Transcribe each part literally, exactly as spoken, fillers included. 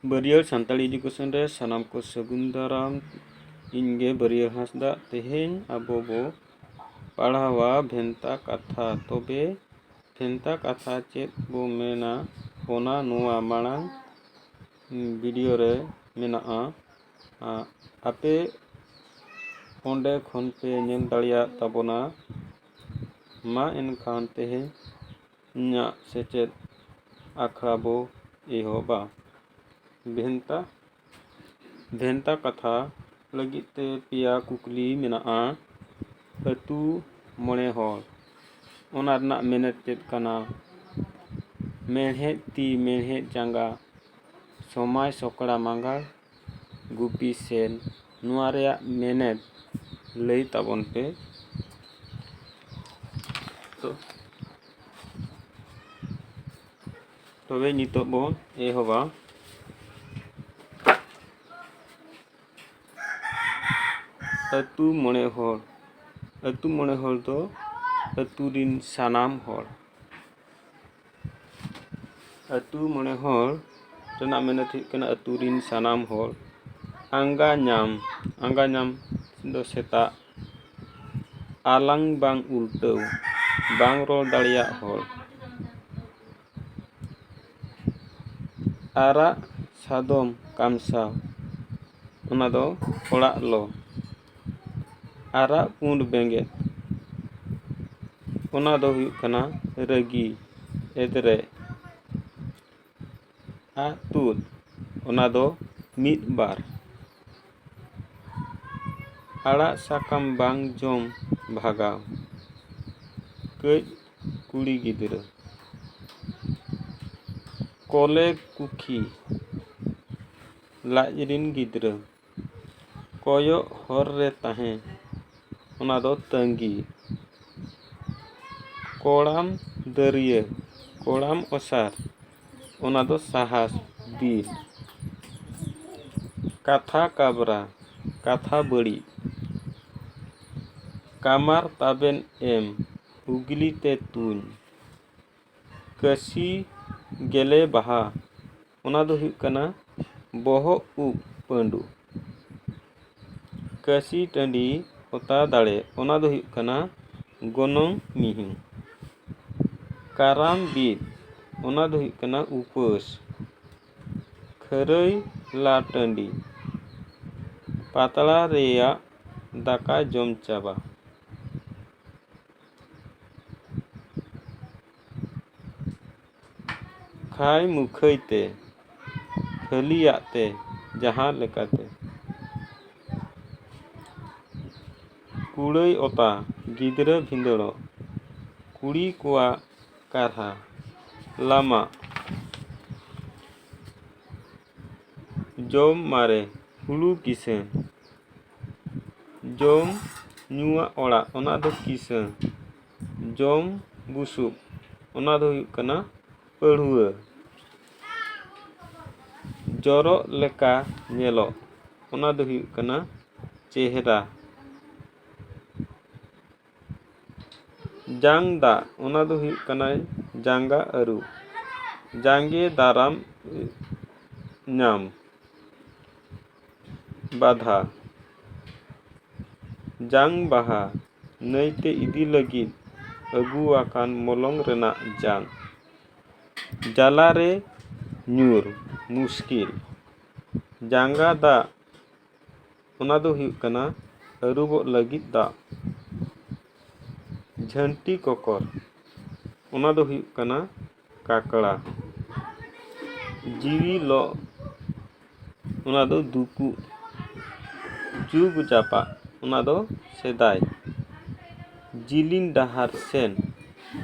ᱵᱟᱹᱨᱭᱟᱹᱲ Santali education ᱨᱮ ᱥᱟᱱᱟᱢ ᱠᱚ ᱥᱟᱹᱜᱩᱱ ᱫᱟᱨᱟᱢ᱾ ᱤᱧ ᱜᱮ ᱵᱟᱹᱨᱭᱟᱹᱲ ᱦᱟᱸᱥᱫᱟ᱾ ᱛᱮᱦᱮᱧ ᱟᱵᱚ ᱵᱚ ᱯᱟᱲᱦᱟᱣᱟ ᱵᱷᱮᱱᱛᱟ ᱠᱟᱛᱷᱟ᱾ ᱛᱚᱵᱮ ᱵᱷᱮᱱᱛᱟ ᱠᱟᱛᱷᱟ ᱪᱮᱫ ᱵᱚ ᱢᱮᱱᱟ, ᱚᱱᱟ ᱱᱚᱣᱟ ᱢᱟᱲᱟᱝ video ᱨᱮ ᱢᱮᱱᱟᱜᱼᱟ᱾ ᱟ-, ᱟᱯᱮ ᱚᱸᱰᱮ ᱠᱷᱚᱱ ᱯᱮ ᱧᱮᱞ ᱫᱟᱲᱮᱭᱟᱜ ᱛᱟᱵᱚᱱᱟ᱾ ᱢᱟ ᱮᱱᱠᱷᱟᱱ ᱛᱮᱦᱮᱧᱟᱜ ᱥᱮᱪᱮᱫ ᱟᱠᱷᱲᱟ ᱵᱚ ᱮᱦᱚᱵᱟ᱾ ᱵᱷᱮᱱᱛᱟ, ᱵᱷᱮᱱᱛᱟ ᱠᱟᱛᱷᱟ ᱞᱟᱹᱜᱤᱫ ᱛᱮ ᱯᱮᱭᱟ ᱠᱩᱠᱞᱤ ᱢᱮᱱᱟᱜᱼᱟ᱾ ᱟᱹᱛᱩ ᱢᱚᱬᱮ ᱦᱚᱲ, ᱚᱱᱟ ᱨᱮᱱᱟᱜ ᱢᱮᱱᱮᱛ ᱪᱮᱫ ᱠᱟᱱᱟ? ᱢᱮᱬᱦᱮᱫ ᱛᱤ, ᱢᱮᱬᱦᱮᱫ ᱡᱟᱸᱜᱟ, ᱥᱚᱢᱟᱭ ᱥᱚᱠᱲᱟ ᱢᱟᱸᱜᱟᱲ, ᱜᱩᱯᱤ ᱥᱮᱱ, ᱱᱚᱣᱟ ᱨᱮᱭᱟᱜ ᱢᱮᱱᱮᱛ ᱞᱟᱹᱭ ᱛᱟᱵᱚᱱ ᱯᱮ᱾ ᱛᱚ, ᱛᱚᱵᱮ ᱱᱤᱛᱚᱜ ᱵᱚᱱ ᱮᱦᱚᱵᱟ᱾ ᱟᱹᱛᱩ ᱢᱚᱬᱮ ᱦᱚᱲ᱾ ᱟᱹᱛᱩ ᱢᱚᱬᱮ ᱦᱚᱲ ᱫᱚ ᱟᱹᱛᱩ ᱨᱤᱱ ᱥᱟᱱᱟᱢ ᱦᱚᱲ᱾ ᱟᱹᱛᱩ ᱢᱚᱬᱮ ᱦᱚᱲ ᱨᱮᱱᱟᱜ ᱢᱮᱱᱮᱛ ᱦᱩᱭᱩᱜ ᱠᱟᱱᱟ ᱟᱹᱛᱩ ᱨᱤᱱ ᱥᱟᱱᱟᱢ ᱦᱚᱲ᱾ ᱟᱸᱜᱟ ᱧᱟᱢ, ᱟᱸᱜᱟ ᱧᱟᱢ ᱫᱚ ᱥᱮᱛᱟᱜ᱾ ᱟᱞᱟᱝ ᱵᱟᱝ ᱩᱞᱴᱟᱹᱣ, ᱵᱟᱝ ᱨᱚᱲ ᱫᱟᱲᱮᱭᱟᱜ ᱦᱚᱲ᱾ ᱟᱨᱟᱜ ᱥᱟᱫᱚᱢ ᱠᱟᱢᱥᱟᱣ, ᱚᱱᱟ ᱫᱚ ᱚᱲᱟᱜ ᱞᱚ᱾ ᱟᱨᱟᱜ ᱯᱩᱸᱰ ᱵᱮᱸᱜᱮᱫ, ᱚᱱᱟ ᱫᱚ ᱦᱩᱭᱩᱜ ᱠᱟᱱᱟ ᱨᱟᱹᱜᱤ, ᱮᱫᱽᱨᱮ᱾ ᱟᱜ ᱛᱩᱫ, ᱚᱱᱟ ᱫᱚ ᱢᱤᱫ ᱵᱟᱨ᱾ ᱟᱲᱟᱜ ᱥᱟᱠᱟᱢ ᱵᱟᱝ ᱡᱚᱢ ᱵᱷᱟᱜᱟᱣ, ᱠᱟᱹᱡ ᱠᱩᱲᱤ ᱜᱤᱫᱽᱨᱟᱹ᱾ ᱠᱚᱞᱮ ᱠᱩᱠᱷᱤ, ᱞᱟᱡ ᱨᱤᱱ ᱜᱤᱫᱽᱨᱟᱹ᱾ ᱠᱚᱭᱚᱜ ᱦᱚᱨ ᱨᱮ ᱛᱟᱦᱮᱸ, ᱚᱱᱟ ᱫᱚ ᱛᱟᱺᱜᱤ᱾ ᱠᱚᱲᱟᱢ ᱫᱟᱹᱨᱭᱟᱹ, ᱠᱚᱲᱟᱢ ᱚᱥᱟᱨ, ᱚᱱᱟ ᱫᱚ ᱥᱟᱦᱟᱥ, ᱵᱤᱨ᱾ ᱠᱟᱛᱷᱟ ᱠᱟᱵᱽᱨᱟ, ᱠᱟᱛᱷᱟ ᱵᱟᱹᱲᱤᱡ᱾ ᱠᱟᱢᱟᱨ ᱛᱟᱵᱮᱱ ᱮᱢ, ᱩᱜᱽᱞᱤ ᱛᱮ ᱛᱩᱧ᱾ ᱠᱟᱹᱥᱤ ᱜᱮᱞᱮ ᱵᱟᱦᱟ, ᱚᱱᱟ ᱫᱚ ᱦᱩᱭᱩᱜ ᱠᱟᱱᱟ ᱵᱚᱦᱚᱜ ᱩᱵ ᱯᱟᱹᱸᱰᱩ᱾ ᱠᱟᱹᱥᱤ ᱴᱟᱺᱰᱤ ᱚᱛᱟ ᱫᱟᱲᱮ, ᱚᱱᱟ ᱫᱚ ᱦᱩᱭᱩᱜ ᱠᱟᱱᱟ ᱜᱚᱱᱚᱝ ᱢᱤᱦᱩ᱾ ᱠᱟᱨᱟᱢ ᱵᱤᱫ, ᱚᱱᱟ ᱫᱚ ᱦᱩᱭᱩᱜ ᱠᱟᱱᱟ ᱩᱯᱟᱹᱥ᱾ ᱠᱷᱟᱹᱨᱟᱹᱭ ᱞᱟ ᱴᱟᱺᱰᱤ, ᱯᱟᱛᱲᱟ ᱨᱮᱭᱟᱜ ᱫᱟᱠᱟ ᱡᱚᱢ ᱪᱟᱵᱟ᱾ ᱠᱷᱟᱭ ᱢᱩᱠᱷᱟᱹᱭ ᱛᱮ, ᱠᱷᱟᱹᱞᱤᱭᱟᱜ ᱛᱮ, ᱡᱟᱦᱟᱸ ᱞᱮᱠᱟᱛᱮ᱾ ᱠᱩᱲᱟᱹᱭ ᱚᱛᱟ, ᱜᱤᱫᱽᱨᱟᱹ ᱵᱷᱤᱸᱫᱟᱹᱲᱚᱜ, ᱠᱩᱲᱤ ᱠᱚᱣᱟᱜ ᱠᱟᱨᱦᱟ, ᱞᱟᱢᱟᱜ᱾ ᱡᱚᱢ ᱢᱟᱨᱮ, ᱦᱩᱲᱩ ᱠᱤᱥᱟᱹᱬ᱾ ᱡᱚᱢ ᱧᱩᱣᱟᱜ ᱚᱲᱟᱜ, ᱚᱱᱟ ᱫᱚ ᱠᱤᱥᱟᱹᱬ᱾ ᱡᱚᱢ ᱵᱩᱥᱩᱵ, ᱚᱱᱟ ᱫᱚ ᱦᱩᱭᱩᱜ ᱠᱟᱱᱟ ᱯᱟᱹᱲᱦᱩᱣᱟᱹ᱾ ᱡᱚᱨᱚᱜ ᱞᱮᱠᱟ ᱧᱮᱞᱚᱜ, ᱚᱱᱟ ᱫᱚ ᱦᱩᱭᱩᱜ ᱠᱟᱱᱟ ᱪᱮᱦᱨᱟ᱾ ᱡᱟᱝ ᱫᱟᱜ, ᱚᱱᱟ ᱫᱚ ᱦᱩᱭᱩᱜ ᱠᱟᱱᱟᱭ ᱡᱟᱸᱜᱟ ᱟᱹᱨᱩᱵ᱾ ᱡᱟᱸᱜᱮ ᱫᱟᱨᱟᱢ ᱧᱟᱢ, ᱵᱟᱫᱷᱟ᱾ ᱡᱟᱝ ᱵᱟᱦᱟ, ᱱᱟᱹᱭᱛᱮ ᱤᱫᱤ ᱞᱟᱹᱜᱤᱫ ᱟᱹᱜᱩ ᱟᱠᱟᱱ ᱢᱚᱞᱚᱝ ᱨᱮᱱᱟᱜ ᱡᱟᱝ᱾ ᱡᱟᱞᱟ ᱨᱮ ᱧᱩᱨ, ᱢᱩᱥᱠᱤᱞ᱾ ᱡᱟᱸᱜᱟ ᱫᱟᱜ, ᱚᱱᱟ ᱫᱚ ᱦᱩᱭᱩᱜ ᱠᱟᱱᱟ ᱟᱹᱨᱩᱵᱚᱜ ᱞᱟᱹᱜᱤᱫ ᱫᱟᱜ᱾ ᱡᱷᱟᱹᱱᱴᱤ ᱠᱚᱠᱚᱨ, ᱚᱱᱟ ᱫᱚ ᱦᱩᱭᱩᱜ ᱠᱟᱱᱟ ᱠᱟᱠᱲᱟ᱾ ᱡᱤᱣᱤ ᱞᱚᱜ, ᱚᱱᱟ ᱫᱚ ᱫᱩᱯᱩᱜ᱾ ᱡᱩᱜᱽ ᱡᱟᱯᱟᱜ, ᱚᱱᱟ ᱫᱚ ᱥᱮᱫᱟᱭ᱾ ᱡᱤᱞᱤᱧ ᱰᱟᱦᱟᱨ ᱥᱮᱱ,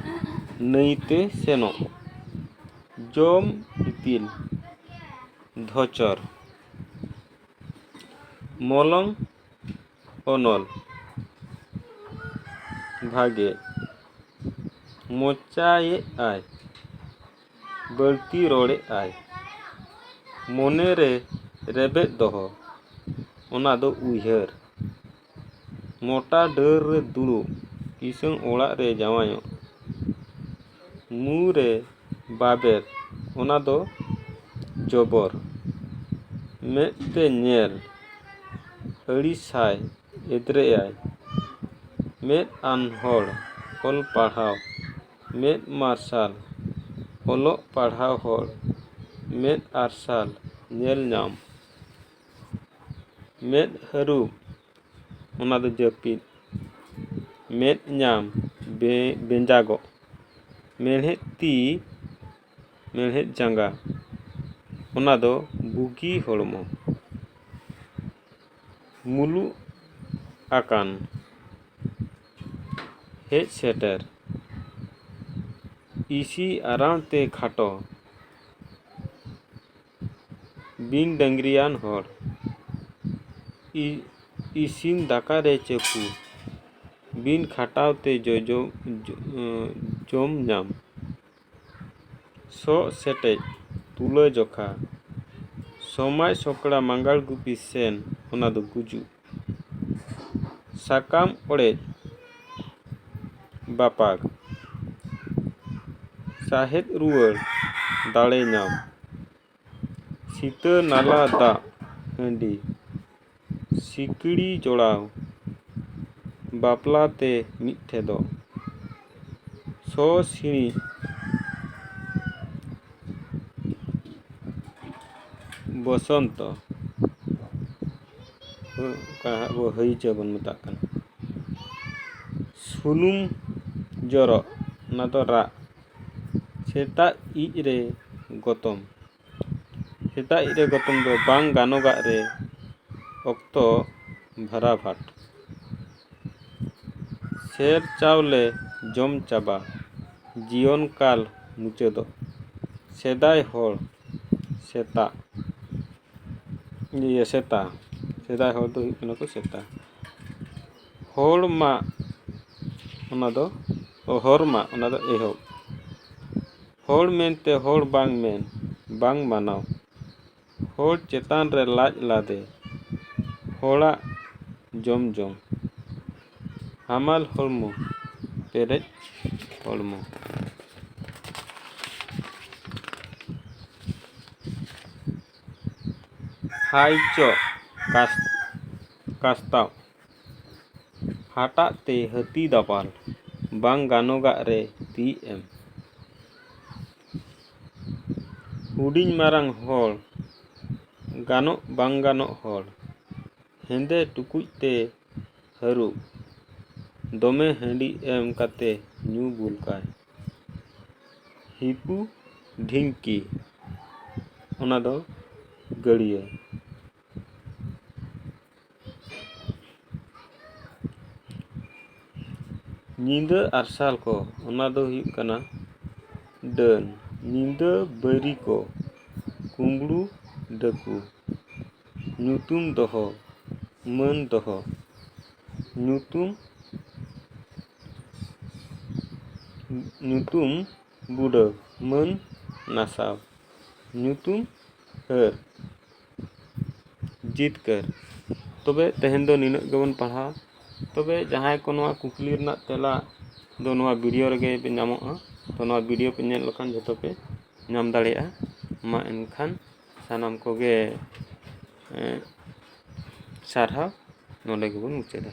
ᱱᱟᱹᱭᱛᱮ ᱥᱮᱱᱚᱜ᱾ ᱡᱚᱢ ᱤᱯᱤᱞ, ᱫᱷᱚᱪᱚᱨ᱾ ᱢᱚᱞᱚᱝ ᱚᱱᱚᱞ, ᱵᱷᱟᱜᱮ᱾ ᱢᱚᱪᱟᱭᱮᱫ ᱟᱭ, ᱵᱟᱹᱲᱛᱤ ᱨᱚᱲᱮᱫ ᱟᱭ᱾ ᱢᱚᱱᱮ ᱨᱮ ᱨᱮᱵᱮᱫ ᱫᱚᱦᱚ, ᱚᱱᱟ ᱫᱚ ᱩᱭᱦᱟᱹᱨ᱾ ᱢᱚᱴᱟ ᱰᱟᱹᱨ ᱨᱮ ᱫᱩᱲᱩᱵ, ᱠᱤᱥᱟᱹᱬ ᱚᱲᱟᱜ ᱨᱮ ᱡᱟᱶᱟᱭᱚᱜ᱾ ᱢᱩ ᱨᱮ ᱵᱟᱵᱮᱨ, ᱚᱱᱟ ᱫᱚ ᱡᱚᱵᱚᱨ᱾ ᱢᱮᱫ ᱛᱮ ᱧᱮᱞ, ᱟᱹᱲᱤᱥᱟᱭ, ᱮᱫᱽᱨᱮᱜᱼᱟᱭ᱾ ᱢᱮᱫ ᱟᱱ ᱦᱚᱲ, ᱚᱞ ᱯᱟᱲᱦᱟᱣ᱾ ᱢᱮᱫ ᱢᱟᱨᱥᱟᱞ, ᱚᱞᱚᱜ ᱯᱟᱲᱦᱟᱣ ᱦᱚᱲ᱾ ᱢᱮᱫ ᱟᱨᱥᱟᱞ, ᱧᱮᱞ ᱧᱟᱢ᱾ ᱢᱮᱫ ᱦᱟᱹᱨᱩᱵ, ᱚᱱᱟ ᱫᱚ ᱡᱟᱹᱯᱤᱫ᱾ ᱢᱮᱫ ᱧᱟᱢ, ᱵᱮ-, ᱵᱮᱸᱡᱟᱜᱚᱜ᱾ ᱢᱮᱬᱦᱮᱫ ᱛᱤ, ᱢᱮᱬᱦᱮᱫ ᱡᱟᱸᱜᱟ, ᱚᱱᱟ ᱫᱚ ᱵᱩᱜᱤ ᱦᱚᱲᱢᱚ᱾ ᱢᱩᱞᱩᱜ ᱟᱠᱟᱱ, ᱦᱮᱡ ᱥᱮᱴᱮᱨ᱾ ᱤᱥᱤ ᱟᱨᱟᱲ ᱛᱮ ᱠᱷᱟᱴᱚ, ᱵᱤᱱ ᱰᱟᱹᱝᱨᱤᱭᱟᱱ ᱦᱚᱲ᱾ ᱤ-, ᱤᱥᱤᱱ ᱫᱟᱠᱟ ᱨᱮ ᱪᱟᱹᱯᱩ, ᱵᱤᱱ ᱠᱷᱟᱴᱟᱣ ᱛᱮ ᱡᱚᱡᱚ-, ᱡᱚ-, ᱡᱚᱢ ᱧᱟᱢ᱾ ᱥᱚᱜ ᱥᱮᱴᱮᱡ, ᱛᱩᱞᱟᱹ ᱡᱚᱠᱷᱟ᱾ ᱥᱚᱢᱟᱭ ᱥᱚᱠᱲᱟ ᱢᱟᱸᱜᱟᱲ ᱜᱩᱯᱤ ᱥᱮᱱ, ᱚᱱᱟ ᱫᱚ ᱜᱩᱡᱩᱜ᱾ ᱥᱟᱠᱟᱢ ᱚᱲᱮᱡ, ᱵᱟᱯᱟᱜᱽ᱾ ᱥᱟᱦᱮᱫ ᱨᱩᱣᱟᱹᱲ, ᱫᱟᱲᱮ ᱧᱟᱢ᱾ ᱥᱤᱛᱟᱹ ᱱᱟᱞᱟ ᱫᱟᱜ ᱦᱟᱺᱰᱤ᱾ ᱥᱤᱠᱲᱤ ᱡᱚᱲᱟᱣ, ᱵᱟᱯᱞᱟ ᱛᱮ ᱢᱤᱫ ᱴᱷᱮᱫᱚᱜ᱾ ᱥᱚ ᱥᱤᱬᱤᱡ, ᱵᱚᱥᱚᱱᱛᱚ᱾ ᱚᱠᱟ ᱦᱟᱸᱜ ᱵᱚ ᱦᱟᱹᱭᱪᱟᱹ ᱵᱚᱱ ᱢᱮᱛᱟᱜ ᱠᱟᱱᱟ᱾ ᱥᱩᱱᱩᱢ ᱡᱚᱨᱚᱜ, ᱚᱱᱟ ᱫᱚ ᱨᱟᱜ᱾ ᱥᱮᱛᱟᱜ ᱤᱡ ᱨᱮ ᱜᱚᱛᱚᱢ᱾ ᱥᱮᱛᱟᱜ ᱤᱡ ᱨᱮ ᱜᱚᱛᱚᱢ ᱫᱚ ᱵᱟᱝ ᱜᱟᱱᱚᱜᱟᱜ ᱨᱮ ᱚᱠᱛᱚ ᱵᱷᱟᱨᱟᱵᱷᱟᱴ᱾ ᱥᱮᱨ ᱪᱟᱣᱞᱮ ᱡᱚᱢ ᱪᱟᱵᱟ, ᱡᱤᱭᱚᱱ ᱠᱟᱞ ᱢᱩᱪᱟᱹᱫᱚᱜ᱾ ᱥᱮᱫᱟᱭ ᱦᱚᱲ, ᱥᱮᱛᱟᱜ, ᱤᱭᱟᱹ, ᱥᱮᱛᱟ᱾ ᱥᱮᱫᱟᱭ ᱦᱚᱲ ᱫᱚ ᱦᱩᱭᱩᱜ ᱠᱟᱱᱟ ᱠᱚ ᱥᱮᱛᱟ᱾ ᱦᱚᱲ ᱢᱟ, ᱚᱱᱟ ᱫᱚ, ᱚ, ᱦᱚᱨ ᱢᱟ, ᱚᱱᱟ ᱫᱚ ᱮᱦᱚᱵ᱾ ᱦᱚᱲ ᱢᱮᱱᱛᱮ ᱦᱚᱲ ᱵᱟᱝ ᱢᱮᱱ, ᱵᱟᱝ ᱢᱟᱱᱟᱣ᱾ ᱦᱚᱲ ᱪᱮᱛᱟᱱ ᱨᱮ ᱞᱟᱡ ᱞᱟᱫᱮ, ᱦᱚᱲᱟᱜ ᱡᱚᱢ ᱡᱚᱝ᱾ ᱦᱟᱢᱟᱞ ᱦᱚᱲᱢᱚ, ᱯᱮᱨᱮᱡ ᱦᱚᱲᱢᱚ᱾ ᱦᱟᱭ ᱪᱚ ᱠᱟᱥ-, ᱠᱟᱥᱛᱟᱣ᱾ ᱦᱟᱴᱟᱜ ᱛᱮ ᱦᱟᱹᱛᱤ ᱫᱟᱯᱟᱞ, ᱵᱟᱝ ᱜᱟᱱᱚᱜᱟᱜ ᱨᱮ ᱛᱤ ᱮᱢ᱾ ᱦᱩᱰᱤᱧ ᱢᱟᱨᱟᱝ ᱦᱚᱲ, ᱜᱟᱱᱚᱜ ᱵᱟᱝ ᱜᱟᱱᱚᱜ ᱦᱚᱲ, ᱦᱮᱸᱫᱮ ᱴᱩᱠᱩᱡ ᱛᱮ ᱦᱟᱹᱨᱩᱵ, ᱫᱚᱢᱮ ᱦᱟᱺᱰᱤ ᱮᱢ ᱠᱟᱛᱮ ᱧᱩ ᱵᱩᱞ ᱠᱟᱭ᱾ ᱦᱤᱯᱩ ᱰᱷᱤᱝᱠᱤ, ᱚᱱᱟ ᱫᱚ ᱜᱟᱹᱲᱭᱟᱹ᱾ ᱧᱤᱫᱟᱹ ᱟᱨᱥᱟᱞ ᱠᱚ, ᱚᱱᱟ ᱫᱚ ᱦᱩᱭᱩᱜ ᱠᱟᱱᱟ ᱰᱟᱹᱱ᱾ ᱧᱤᱫᱟᱹ ᱵᱟᱹᱨᱤ ᱠᱚ, ᱠᱩᱢᱵᱽᱲᱩ ᱰᱟᱹᱠᱩ᱾ ᱧᱩᱛᱩᱢ ᱫᱚᱦᱚ, ᱢᱟᱹᱱ ᱫᱚᱦᱚ᱾ ᱧᱩᱛᱩᱢ, ᱧᱩᱛᱩᱢ ᱵᱩᱰᱟᱹ, ᱢᱟᱹᱱ ᱱᱟᱥᱟᱣ᱾ ᱧᱩᱛᱩᱢ ᱦᱟᱹᱨ, ᱡᱤᱛᱠᱟᱹᱨ᱾ ᱛᱚᱵᱮ ᱛᱮᱦᱮᱧ ᱫᱚ ᱱᱤᱱᱟᱹᱜ ᱜᱮᱵᱚᱱ ᱯᱟᱲᱦᱟᱣᱟ᱾ ᱛᱚᱵᱮ ᱡᱟᱦᱟᱸᱭ ᱠᱚ ᱱᱚᱣᱟ ᱠᱩᱠᱞᱤ ᱨᱮᱱᱟᱜ ᱛᱮᱞᱟ ᱫᱚ ᱱᱚᱣᱟ video ᱨᱮᱜᱮ ᱯᱮ ᱧᱟᱢᱚᱜᱼᱟ, ᱛᱚ ᱱᱚᱣᱟ video ᱯᱮ ᱧᱮᱞ ᱞᱮᱠᱷᱟᱱ ᱡᱷᱚᱛᱚ ᱯᱮ ᱧᱟᱢ ᱫᱟᱲᱮᱭᱟᱜᱼᱟ᱾ ᱢᱟ ᱮᱱᱠᱷᱟᱱ ᱥᱟᱱᱟᱢ ᱠᱚᱜᱮ, ᱮᱸ, ᱥᱟᱨᱦᱟᱣ᱾ ᱱᱚᱰᱮ ᱜᱮᱵᱚᱱ ᱢᱩᱪᱟᱹᱫᱟ᱾